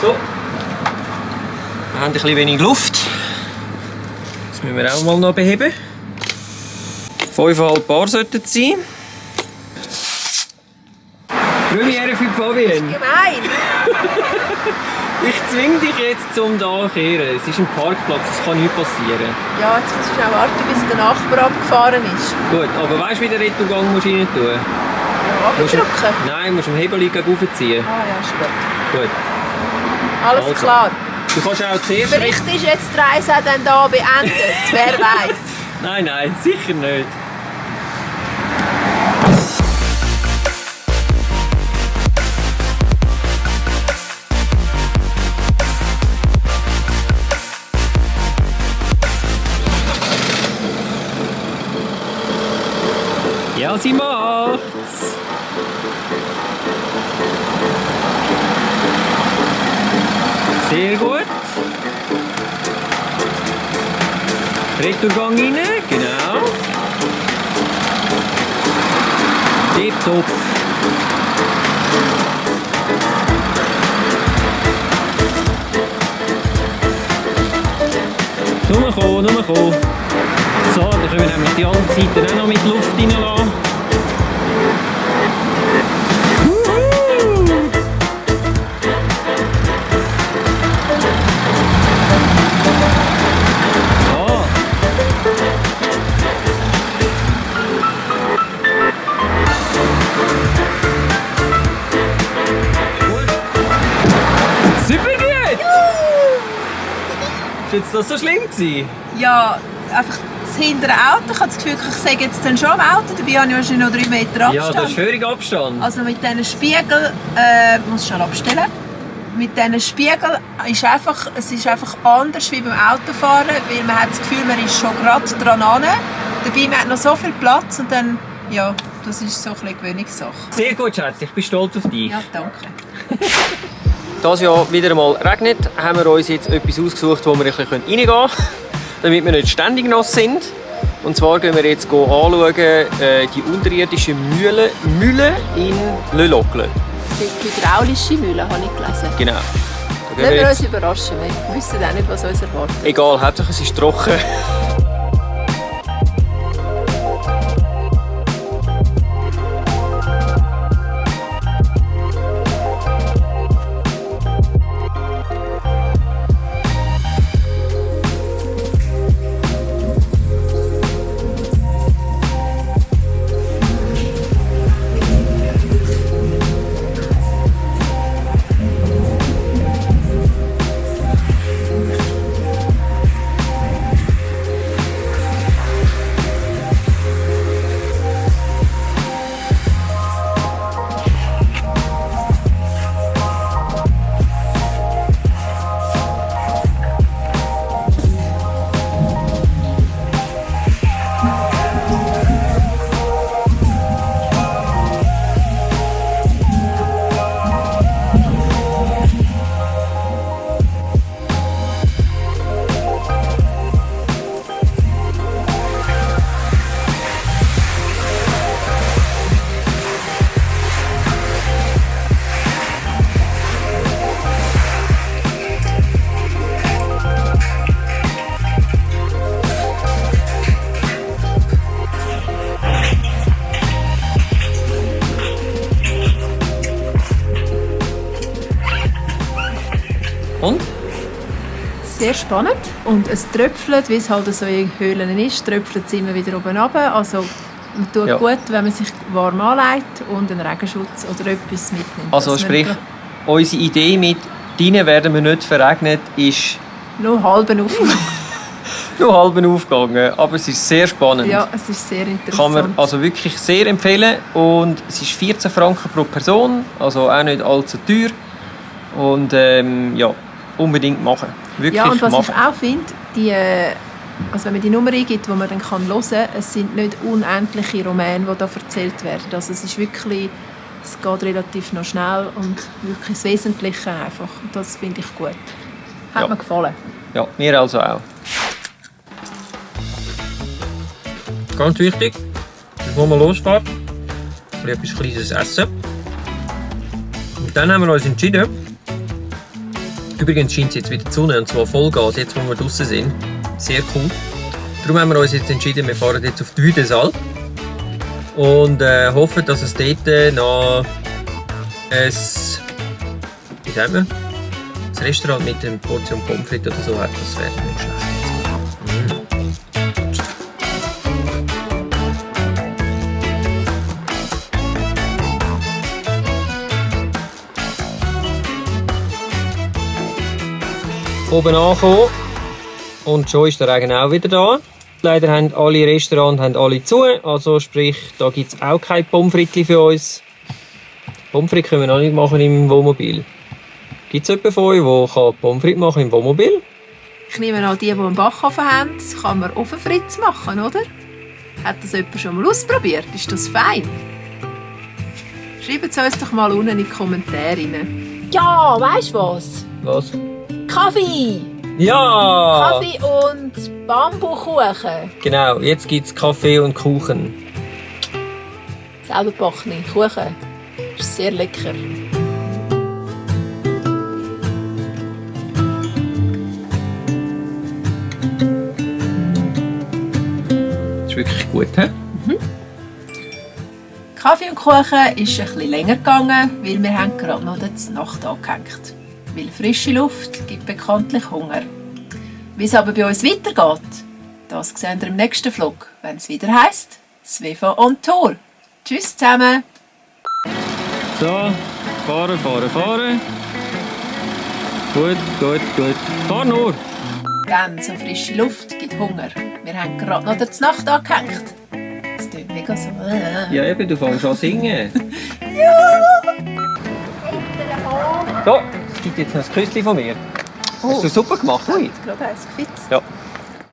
So. Wir haben ein bisschen wenig Luft. Das müssen wir auch mal noch beheben. 5,5 Bar sollten es sein. Premiere für Fabienne. Gemein! Ich zwinge dich jetzt zum da kehren. Es ist ein Parkplatz, es kann nichts passieren. Ja, jetzt musst du schnell warten, bis der Nachbar abgefahren ist. Gut, aber weißt du, wie den Retourgang musst du rein tun? Ja, abdrücken. Nein, du musst am Hebel ziehen. Ah ja, ist gut. Gut. Alles Also. klar. Du kannst auch zuerst... Vielleicht ist jetzt die Reise dann da beendet. Wer weiß. Nein, nein, sicher nicht. Ja, sie macht's. Sehr gut. Retourgang rein, genau. Tipptopp. Nur kommen. So, dann können wir nämlich die andere Seite auch noch mit Luft reinlassen. Ist das so schlimm gewesen? Ja, einfach das hintere Auto. Ich habe das Gefühl, ich sage jetzt dann schon am Auto. Dabei habe ich wahrscheinlich noch 3 Meter Abstand. Ja, das ist völlig Abstand. Also mit diesen Spiegeln, muss ich schnell abstellen. Mit diesen Spiegeln ist es ist einfach anders wie beim Autofahren, weil man hat das Gefühl, man ist schon gerade dran an. Dabei man hat noch so viel Platz und dann, ja, das ist so ein bisschen Gewöhnungssache. Sehr gut, Schatz. Ich bin stolz auf dich. Ja, danke. Da es ja wieder einmal regnet, haben wir uns jetzt etwas ausgesucht, wo wir ein bisschen reingehen können, damit wir nicht ständig nass sind. Und zwar gehen wir jetzt anschauen, die unterirdische Mühle in Le Locle. Die hydraulische Mühle, habe ich gelesen. Genau. Da Lassen wir uns überraschen, wir wissen auch nicht, was uns erwartet. Egal, Hauptsache es ist trocken. Und? Sehr spannend und es tröpfelt, wie es halt so in Höhlen ist, tröpfelt es immer wieder oben runter. Also man tut gut, wenn man sich warm anlegt und einen Regenschutz oder etwas mitnimmt. Also sprich, unsere Idee mit «Drinnen werden wir nicht verregnet» ist nur halben aufgegangen. nur halben aufgegangen, aber es ist sehr spannend. Ja, es ist sehr interessant. Kann man also wirklich sehr empfehlen und es ist 14 Franken pro Person, also auch nicht allzu teuer und ja, unbedingt machen. Wirklich ja, und was machen. ich auch finde, also wenn man die Nummer eingibt, die man dann hören kann, es sind nicht unendliche Romane, die da erzählt werden. Also es ist wirklich, es geht relativ noch schnell und wirklich das Wesentliche einfach. Und das finde ich gut. Hat mir gefallen. Ja, mir also auch. Ganz wichtig, bevor wir losfahren, etwas Kleines essen. Und dann haben wir uns entschieden, Übrigens scheint es jetzt wieder die Sonne, und zwar Vollgas, jetzt wo wir draußen sind. Sehr cool. Darum haben wir uns jetzt entschieden, wir fahren jetzt auf die Wüdensalp und hoffen, dass es dort noch ein, wie sagen wir, ein Restaurant mit einer Portion Pommes frites oder so hat. Das wäre nicht schlecht. Oben angekommen und schon ist der Regen auch wieder da. Leider haben alle Restaurants alle zu, also sprich, da gibt es auch keine Pommes frites für uns. Pommes frites können wir noch nicht machen im Wohnmobil. Gibt es jemanden von euch, der Pommes frites machen im Wohnmobil? Ich nehme an, die einen Backofen haben, kann man Ofenfritz machen, oder? Hat das jemand schon mal ausprobiert? Ist das fein? Schreibt es uns doch mal unten in die Kommentare rein. Ja, weißt du was? Was? Kaffee! Ja! Kaffee und Bambukuchen. Genau, jetzt gibt es Kaffee und Kuchen. Selber gebackene Kuchen. Ist sehr lecker. Das ist wirklich gut, he? Kaffee und Kuchen ist ein bisschen länger gegangen, weil wir haben gerade noch die Nacht angehängt. Weil frische Luft gibt bekanntlich Hunger. Wie es aber bei uns weitergeht, das sehen wir im nächsten Vlog, wenn es wieder heisst «Svevo on Tour». Tschüss zusammen! So, fahren. Gut. Fahr nur! Dann so frische Luft gibt Hunger. Wir haben gerade noch die Nacht angehängt. Das klingt mega so. Ja, eben, du fängst an zu singen. Ja! So, es gibt jetzt noch ein Küsschen von mir. Hast du super gemacht, Ui? Gerade eins gefitzt. Ja.